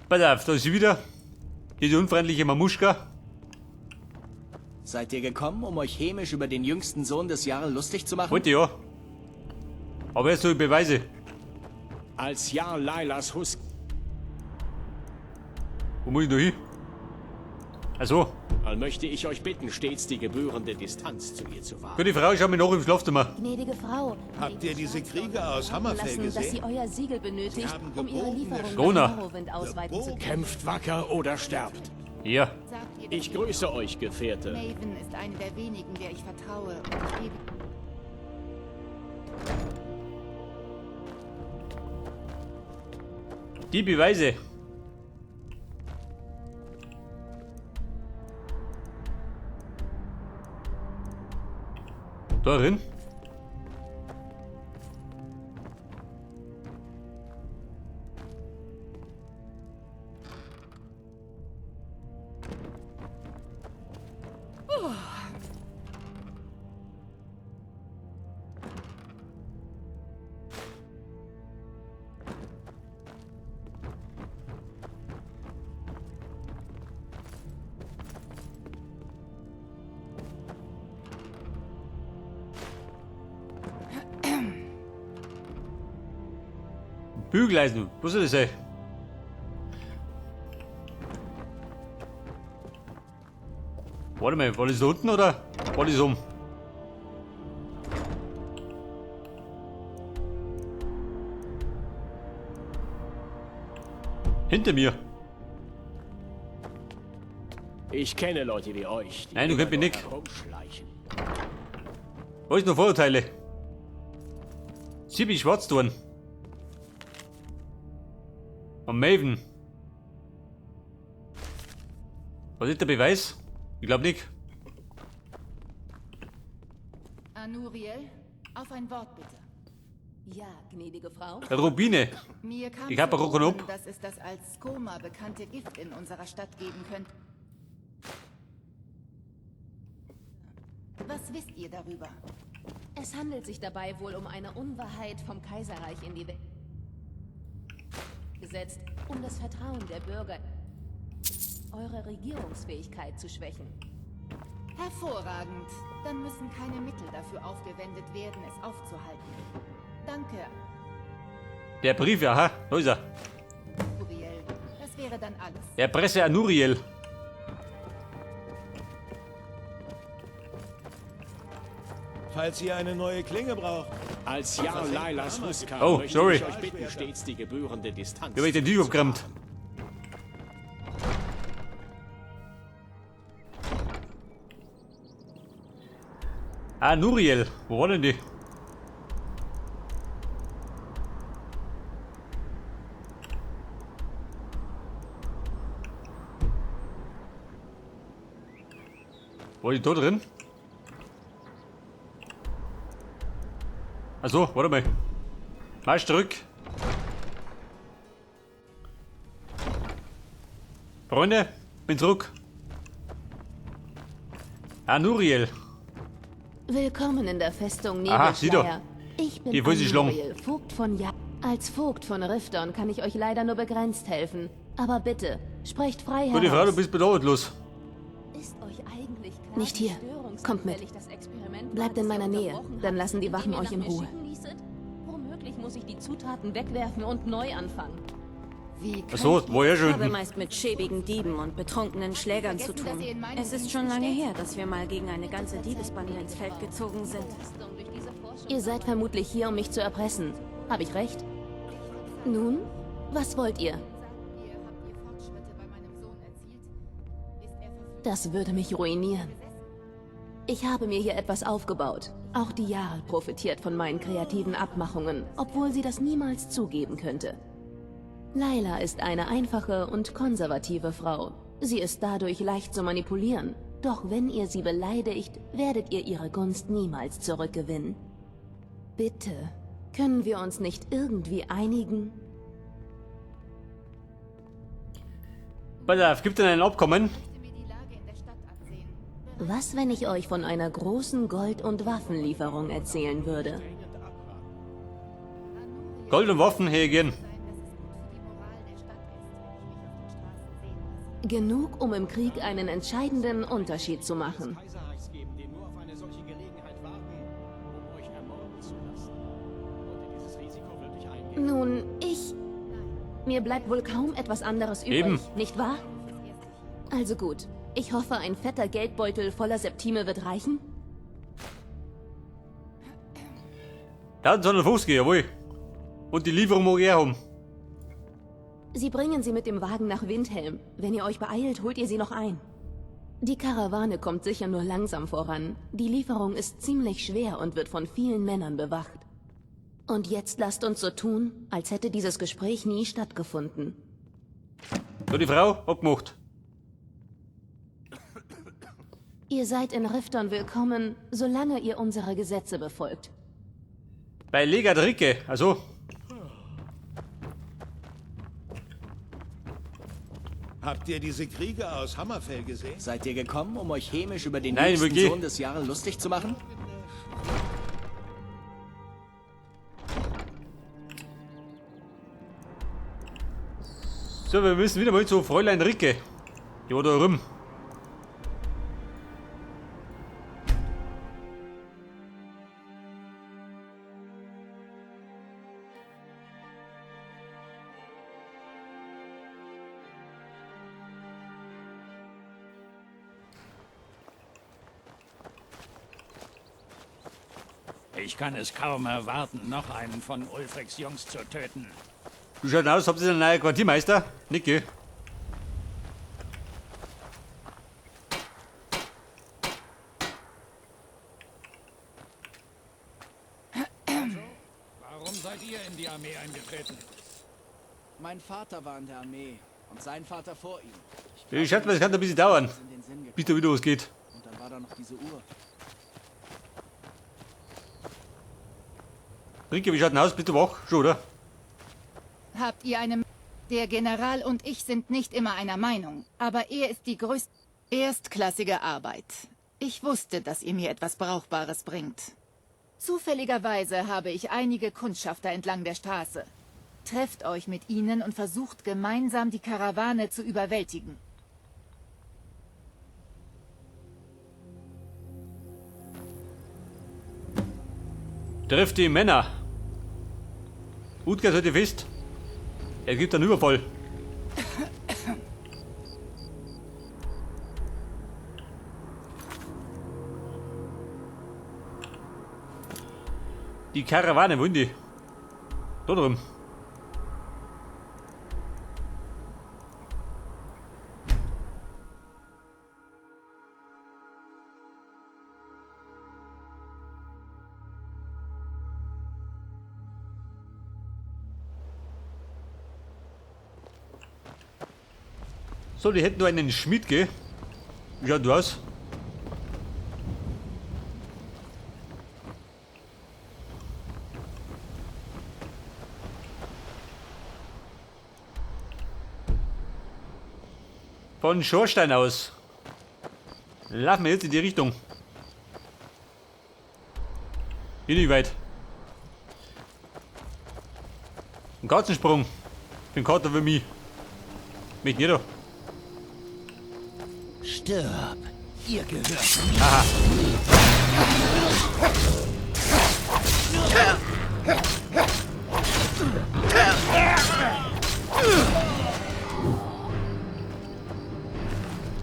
Pass auf, da ist sie wieder. Diese unfreundliche Mamuschka. Seid ihr gekommen, um euch hämisch über den jüngsten Sohn des Jarl lustig zu machen? Wollte ja. Aber erst so Beweise. Als Jarl Lailas Husk Wo muss ich noch hin? Achso, möchte ich euch bitten, stets die gebührende Distanz zu ihr zu wahren. gute Frau, schau mich noch im Schlafzimmer. Gnädige Frau. Habt ihr diese Krieger aus Hammerfell lassen, dass gesehen? sie euer Siegel benötigt, Sie haben um ihre gebogene Lieferung Rona. nach Morrowind ausweiten zu können. Kämpft wacker oder sterbt. Ja. Sagt ihr, Ich grüße euch, Gefährte. Maven ist eine der wenigen, der ich vertraue. Und ich gebe Die Beweise. Darin? Bügeleisen. Was soll das sein? Warte mal, war das da unten oder war das um? Hinter mir. Ich kenne Leute wie euch, die Nein, du immer kennst mich nur nicht. herumschleichen. Wo ist noch Vorurteile? Sibi Schwarzdorn. Und Maven. Was ist der Beweis? Ich glaube nicht. Anuriel, auf ein Wort bitte. Ja, gnädige Frau. Rubine. Mir kam Ich hab zu einen Rock und Ohren, Ob. dass es das als Skoma bekannte Gift in unserer Stadt geben könnte. Was wisst ihr darüber? Es handelt sich dabei wohl um eine Unwahrheit vom Kaiserreich in die Welt gesetzt, um das Vertrauen der Bürger, eure Regierungsfähigkeit zu schwächen. Hervorragend. Dann müssen keine Mittel dafür aufgewendet werden, es aufzuhalten. Danke, Der Brief, aha, da ist er. Uriel. Das wäre dann alles. Der Presse Anuriel. Falls ihr eine neue Klinge braucht. Als Jarl Lailas Huskar Oh, möchte sorry. ich euch bitten, stets die gebührende Distanz Ich hab ich den zu Tisch ihr zu abgerammt. wahren. Anuriel, wo war denn die? War die da drin? Achso, warte mal. Marsch zurück. Freunde, bin zurück. Anuriel. Willkommen in der Festung Aha, sieh doch. Nebelschleier. Ich bin Die wollen sich schlagen. Anuriel, Vogt von Ja. Als Vogt von Rifton kann ich euch leider nur begrenzt helfen. Aber bitte, sprecht frei Gute Frau, heraus. du bist bedauertlos. Ist euch eigentlich klar, Nicht wie hier. Kommt mit. störungsanfällig das Experiment Bleibt war, in das ihr meiner Nähe, unterbrochen dann habt, lassen die indem Wachen ihr euch nach in mir Ruhe. schicken ließet? Womöglich muss ich die Zutaten wegwerfen und neu anfangen. Wie Achso, woher Ich habe schon? meist mit schäbigen Dieben und betrunkenen Schlägern zu Vergessen, dass tun. ihr in meinen Es ist Diensten schon lange steht. her, dass wir mal gegen eine ganze Diebesbande ins Feld gezogen sind. Belastung durch diese Forschung. Ihr seid vermutlich hier, um mich zu erpressen. Habe ich recht? Nun, was wollt ihr? Sagt ihr, habt ihr Fortschritte bei meinem Sohn erzielt? Ist er verfügbar? Das würde mich ruinieren. Ich habe mir hier etwas aufgebaut. Auch die Jarl profitiert von meinen kreativen Abmachungen, obwohl sie das niemals zugeben könnte. Laila ist eine einfache und konservative Frau. Sie ist dadurch leicht zu manipulieren. Doch wenn ihr sie beleidigt, werdet ihr ihre Gunst niemals zurückgewinnen. Bitte, können wir uns nicht irgendwie einigen? Pass auf, gibt denn ein Abkommen? Ich möchte mir die Lage in der Stadt ansehen. Was, wenn ich euch von einer großen Gold- und Waffenlieferung erzählen würde? Gold und Waffen hergehen. Sein, dass es gut für die Moral der Stadt ist, wenn ich mich auf die Genug, um im Krieg einen entscheidenden Unterschied zu machen. Kaiserreichs geben, die nur auf eine solche Gelegenheit warten, um euch ermorden zu lassen. Wollt ihr dieses Risiko wirklich eingehen? Nun, ich... Mir bleibt wohl kaum etwas anderes übrig, Eben. nicht wahr? Also gut. Ich hoffe, ein fetter Geldbeutel voller Septime wird reichen. 1250, jawohl. Und die Lieferung mag ich auch haben. Sie bringen sie mit dem Wagen nach Windhelm. Wenn ihr euch beeilt, holt ihr sie noch ein. Die Karawane kommt sicher nur langsam voran. Die Lieferung ist ziemlich schwer und wird von vielen Männern bewacht. Und jetzt lasst uns so tun, als hätte dieses Gespräch nie stattgefunden. So, die Frau, abgemacht. Ihr seid in Rifton willkommen, solange ihr unsere Gesetze befolgt. Bei Legat Ricke, also. Habt ihr diese Krieger aus Hammerfell gesehen? Seid ihr gekommen, um euch hämisch über den Nein, jüngsten wirklich. Sohn des Jarl lustig zu machen? So, wir müssen wieder mal zu Fräulein Ricke. Die war da rum. Ich kann es kaum erwarten, noch einen von Ulfrics Jungs zu töten. Wie schaut denn aus? Habt ihr einen neuen Quartiermeister? Nicke. Warum seid ihr in die Armee eingetreten? Mein Vater war in der Armee und sein Vater vor ihm. Ich schätze mal, es kann ein bisschen dauern, Ist in den Sinn gekommen. bis da wieder was geht. Und dann war da noch diese Uhr. Ricke, wie schaut denn aus? Bist du wach? Schon, oder? Habt ihr eine... Der General und ich sind nicht immer einer Meinung, aber er ist die größte... Erstklassige Arbeit. Ich wusste, dass ihr mir etwas Brauchbares bringt. Zufälligerweise habe ich einige Kundschafter entlang der Straße. Trefft euch mit ihnen und versucht gemeinsam die Karawane zu überwältigen. Trifft die Männer. Utgard heute fest. Er gibt einen Überfall. Die Karawane, wohin die? Da drüben. So, die hätten nur einen Schmied, gell? Wie schaut du aus? Von Schorstein aus. Laufen wir jetzt in die Richtung. Hier nicht weit. Ein Katzensprung. Für den Kater für mich. Mit mir da. Stirb! Ihr gehört Aha.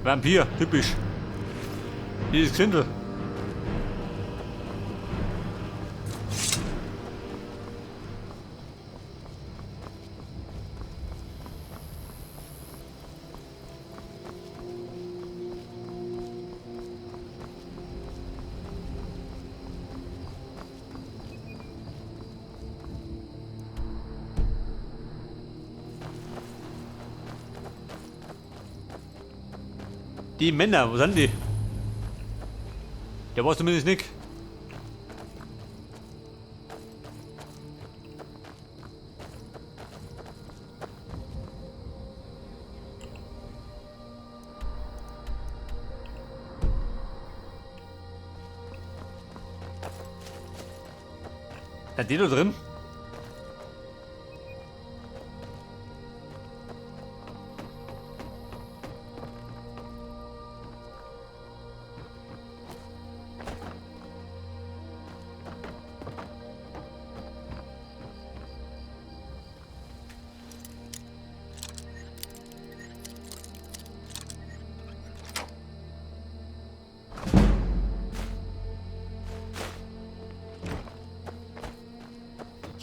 Vampir, typisch. Dieses Gesindel. Die Männer, wo sind die? Der war zumindest nicht. Sind die da drin?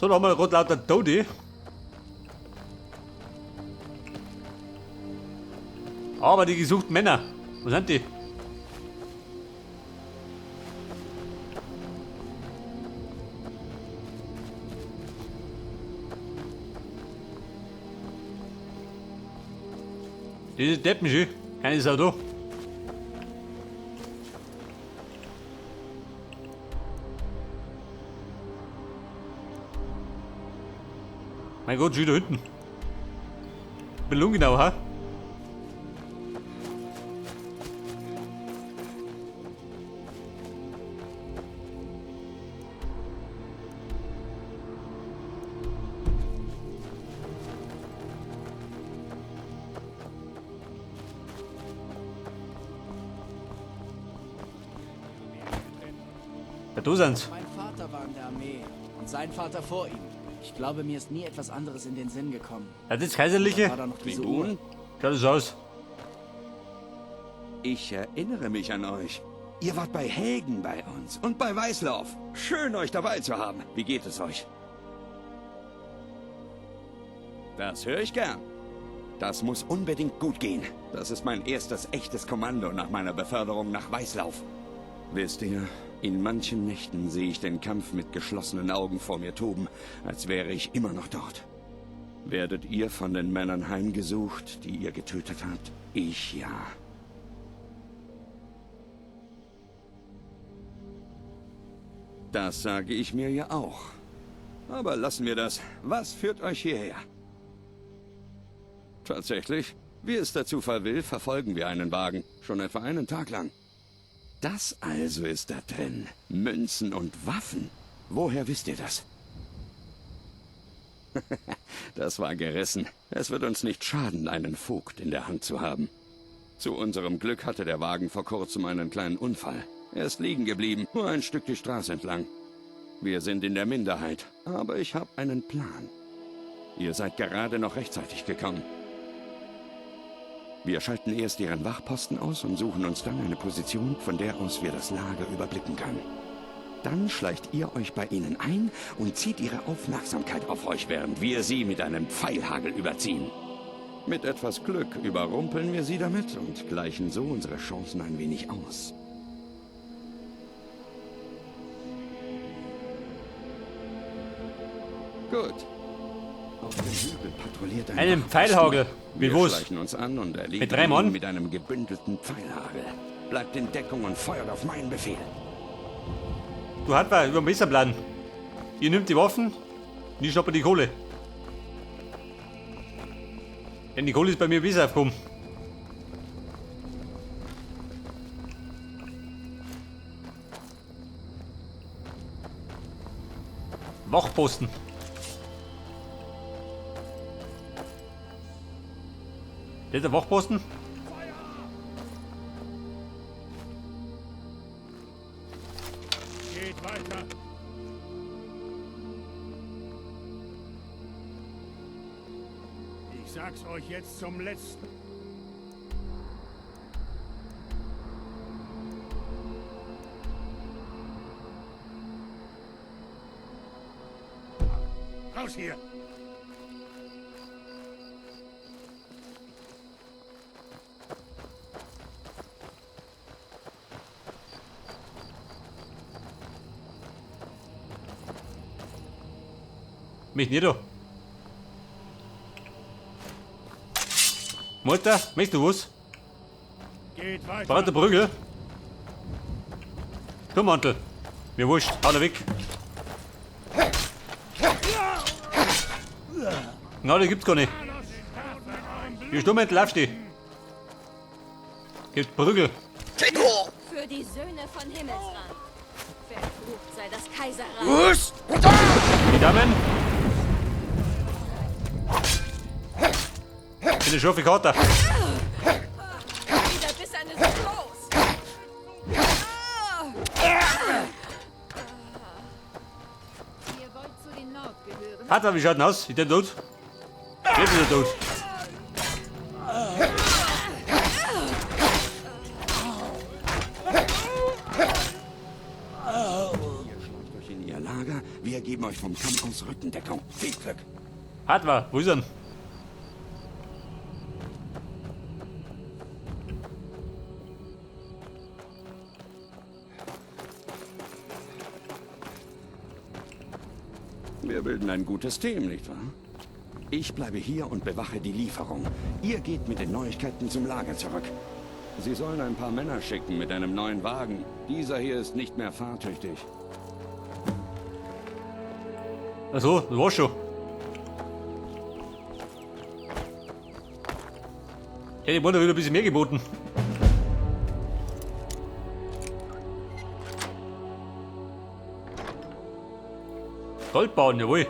So, da haben wir gerade lauter Tode. Aber die gesuchten Männer, wo sind die? Diese Deppen schon. Keine Sau da. Mein Gott, schon wieder hinten. Bin genau, ha? Ja, du sind's. Mein Vater war in der Armee und sein Vater vor ihm. Ich glaube, mir ist nie etwas anderes in den Sinn gekommen. Ja, das Kaiserliche? War da noch diese Uhr. Schaut das aus. Ich erinnere mich an euch. Ihr wart bei Helgen bei uns und bei Weißlauf. Schön, euch dabei zu haben. Wie geht es euch? Das höre ich gern. Das muss unbedingt gut gehen. Das ist mein erstes echtes Kommando nach meiner Beförderung nach Weißlauf. Wisst ihr, in manchen Nächten sehe ich den Kampf mit geschlossenen Augen vor mir toben, als wäre ich immer noch dort. Werdet ihr von den Männern heimgesucht, die ihr getötet habt? Ich ja. Das sage ich mir ja auch. Aber lassen wir das. Was führt euch hierher? Tatsächlich, wie es der Zufall will, verfolgen wir einen Wagen. Schon etwa einen Tag lang. Das also ist da drin. Münzen und Waffen. Woher wisst ihr das? Das war gerissen. Es wird uns nicht schaden, einen Vogt in der Hand zu haben. Zu unserem Glück hatte der Wagen vor kurzem einen kleinen Unfall. Er ist liegen geblieben, nur ein Stück die Straße entlang. Wir sind in der Minderheit, aber ich habe einen Plan. Ihr seid gerade noch rechtzeitig gekommen. Wir schalten erst ihren Wachposten aus und suchen uns dann eine Position, von der aus wir das Lager überblicken können. Dann schleicht ihr euch bei ihnen ein und zieht ihre Aufmerksamkeit auf euch, während wir sie mit einem Pfeilhagel überziehen. Mit etwas Glück überrumpeln wir sie damit und gleichen so unsere Chancen ein wenig aus. Gut. Auf dem Hügel patrouilliert ein Einen Wachposten. Pfeilhagel. Wie Wir wo's? schleichen uns an und erledigen Mit drei Mann? ihn mit einem gebündelten Pfeilhagel. Bleibt in Deckung und feuert auf meinen Befehl. Du Hartmann, über den Messerplan. Ihr nimmt die Waffen und ich schnappe die Kohle. Denn die Kohle ist bei mir besser aufgekommen. Wachposten. Das ist der Wachposten? Geht weiter. Ich sag's euch jetzt zum letzten. Raus hier! Mich nicht da. Mutter, möchtest du was? Geht weiter. Braucht der Prügel? Komm, Mantel. Mir wurscht, hau da weg. Na, die gibt's gar nicht. Die Sturmhändler, lauf steh. Gibt Prügel. Für die Söhne von Himmelsrand. Verflucht sei das Kaiserreich. Die Damen. Bitte scharfe Kater. Jeder Biss eines Kloß. Ihr wollt zu den Nord gehören? Vater, wie schaut denn aus? Ist der tot? Der ist tot. Ihr schleicht euch in ihr Lager, wir geben geben euch vom Kamm aus Rückendeckung. Viel Glück. Hadvar, wo ist er denn? Wir bilden ein gutes Team, nicht wahr? Ich bleibe hier und bewache die Lieferung. Ihr geht mit den Neuigkeiten zum Lager zurück. Sie sollen ein paar Männer schicken mit einem neuen Wagen. Dieser hier ist nicht mehr fahrtüchtig. Achso, das war's schon. Ja, die wurden wieder ein bisschen mehr geboten. Gold bauen, jawohl.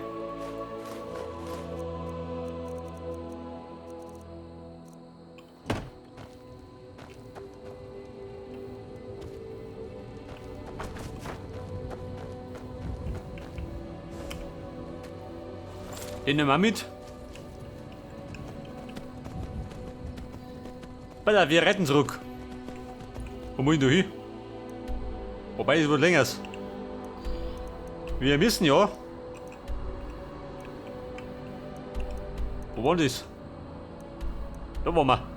Den nehmen wir mit. Alter, wir retten zurück. Wo muss ich da hin? Wobei, es wird länger. Wir müssen ja. Wo war das? Da waren wir.